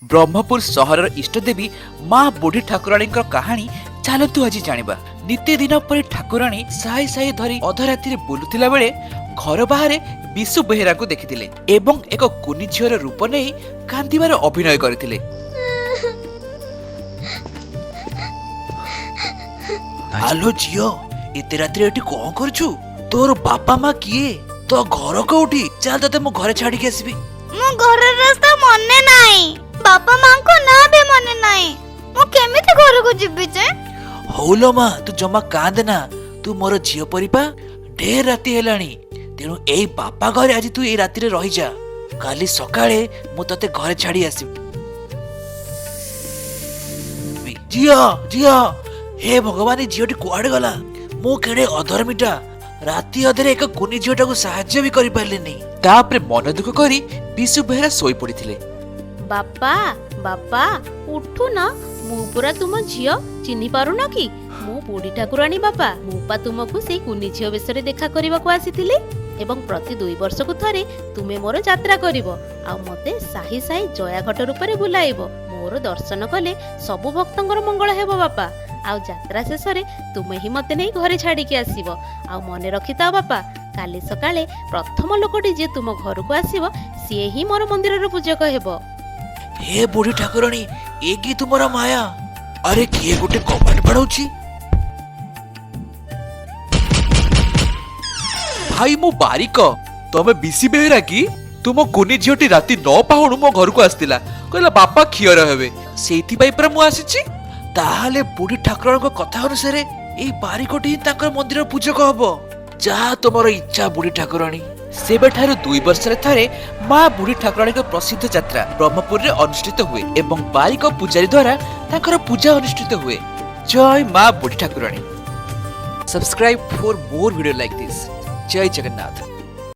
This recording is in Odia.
ବ୍ରହ୍ମପୁର ସହରର ଇଷ୍ଟଦେବୀ ମା ବୁଢ଼ୀ ଠାକୁରାଣୀଙ୍କ କାହାଣୀ ଚାଲନ୍ତୁ ଆଜି ଜାଣିବା। ନିତିଦିନ ପରି ଠାକୁରାଣୀ ସାହି ସାହି ଧରି ଅଧରାତିରେ ବୁଲୁଥିଲା ବେଳେ ଘର ବାହାରେ ବିଶୁ ବେହେରାଙ୍କୁ ଦେଖିଥିଲେ ଏବଂ ଏକ କୁନି ଝିଅର ରୂପ ନେଇ କାନ୍ଦିବାର ଅଭିନୟ କରିଥିଲେ। ଆଲୋ ଝିଅ, ଏତେ ରାତିରେ ଏଠି କଣ କରୁଛୁ? ତୋର ବାପା ମା କିଏ? ତୋ ଘର କୋଉଠି? ଚାଲ, ତତେ ମୁଁ ଘରେ ଛାଡିକି ଆସିବି। ମୋ ଘରର ରାସ୍ତା ମନେ ନାହିଁ, ବାପା ମାଙ୍କ ନାଁ ବି ମନେ ନାହିଁ। ମୁଁ କେମିତି ଘରକୁ ଯିବି ଯେ? ହଉ ଲୋ ମା, ତୁ ଜମା କାନ୍ଦେ ନା। ତୁ ମୋର ଝିଅ ପରି ପା। ଢେର ରାତି ହେଲାଣି, ତେଣୁ ଏଇ ବାପା ଘରେ ଆଜି ତୁ ଏଇ ରାତିରେ ରହିଯା। କାଲି ସକାଳେ ମୁଁ ତତେ ଘରେ ଛାଡି ଆସିବି। ଝିଅ, ଝିଅ! ହେ ଭଗବାନ, ଏ ଝିଅଟି କୁଆଡେ ଗଲା? ମୁଁ କେଡ଼େ ଅଧର୍ମିଟା, ରାତି ଅଧରେ ଏକ କୁନି ଝିଅଟାକୁ ସାହାଯ୍ୟ ବି କରିପାରିଲିନି। ତାପରେ ମନ ଦୁଃଖ କରି ବିଶୁ ବେହେରା ଶୋଇ ପଡ଼ିଥିଲେ। ବାପା, ବାପା, ଉଠୁନ। ମୁଁ ପୁରା ତୁମ ଝିଅ, ଚିହ୍ନି ପାରୁନ କି? ମୁଁ ବୁଢୀ ଠାକୁରାଣୀ। ବାପା, ମୁଁ ପା ତୁମକୁ ସେଇ କୁନି ଝିଅ ବେଶରେ ଦେଖା କରିବାକୁ ଆସିଥିଲି ଏବଂ ପ୍ରତି 2 ବର୍ଷକୁ ଥରେ ତୁମେ ମୋର ଯାତ୍ରା କରିବ ଆଉ ମତେ ସାହି ସାହି ଜୟାଘଟ ରୂପରେ ବୁଲାଇବ। ମୋର ଦର୍ଶନ କଲେ ସବୁ ଭକ୍ତଙ୍କର ମଙ୍ଗଳ ହେବ ବାପା। ଆଉ ଯାତ୍ରା ଶେଷରେ ତୁମେ ହିଁ ମତେ ନେଇ ଘରେ ଛାଡିକି ଆସିବ। ଆଉ ମନେ ରଖିଥାଅ ବାପା, କାଲି ସକାଳେ ପ୍ରଥମ ଲୋକଟି ଯିଏ ତୁମ ଘରକୁ ଆସିବ, ସିଏ ହିଁ ମୋର ମନ୍ଦିରର ପୂଜକ ହେବ। ହେ ବୁଢୀ ଠାକୁରାଣୀ, ଏ କି ତୁମର ମାୟା? ଆରେ, କିଏ ଗୋଟେ କବାଟ ବାଡଉଛି? ଭାଇ, ମୁଁ ବାରିକ। ତମେ ବିଶି ବେହେରା କି? ତୁମ କୁନି ଝିଅଟି ରାତି ନ ପାହୁଣୁ ମୋ ଘରକୁ ଆସିଥିଲା। କହିଲା ବାପା ଖିଅର ହେବେ, ସେଇଥିପାଇଁ ପରା ମୁଁ ଆସିଛି। ତାହେଲେ ବୁଢୀ ଠାକୁରାଣୀଙ୍କ କଥା ଅନୁସାରେ ଏଇ ବାରିକଟି ହିଁ ତାଙ୍କର ମନ୍ଦିରର ପୂଜକ ହବ। ଯାହା ତୁମର ଇଚ୍ଛା, ବୁଢୀ ଠାକୁରାଣୀ। ସେବେଠାରୁ 2 ବର୍ଷରେ ଥରେ ମା ବୁଢୀ ଠାକୁରାଣୀଙ୍କ ପ୍ରସିଦ୍ଧ ଯାତ୍ରା ବ୍ରହ୍ମପୁରରେ ଅନୁଷ୍ଠିତ ହୁଏ ଏବଂ ବାରିକ ପୂଜାରୀ ଦ୍ୱାରା ତାଙ୍କର ପୂଜା ଅନୁଷ୍ଠିତ ହୁଏ। ଜୟ ମା Budhi Thakurani. Subscribe for more video like this. Jay Jagannath.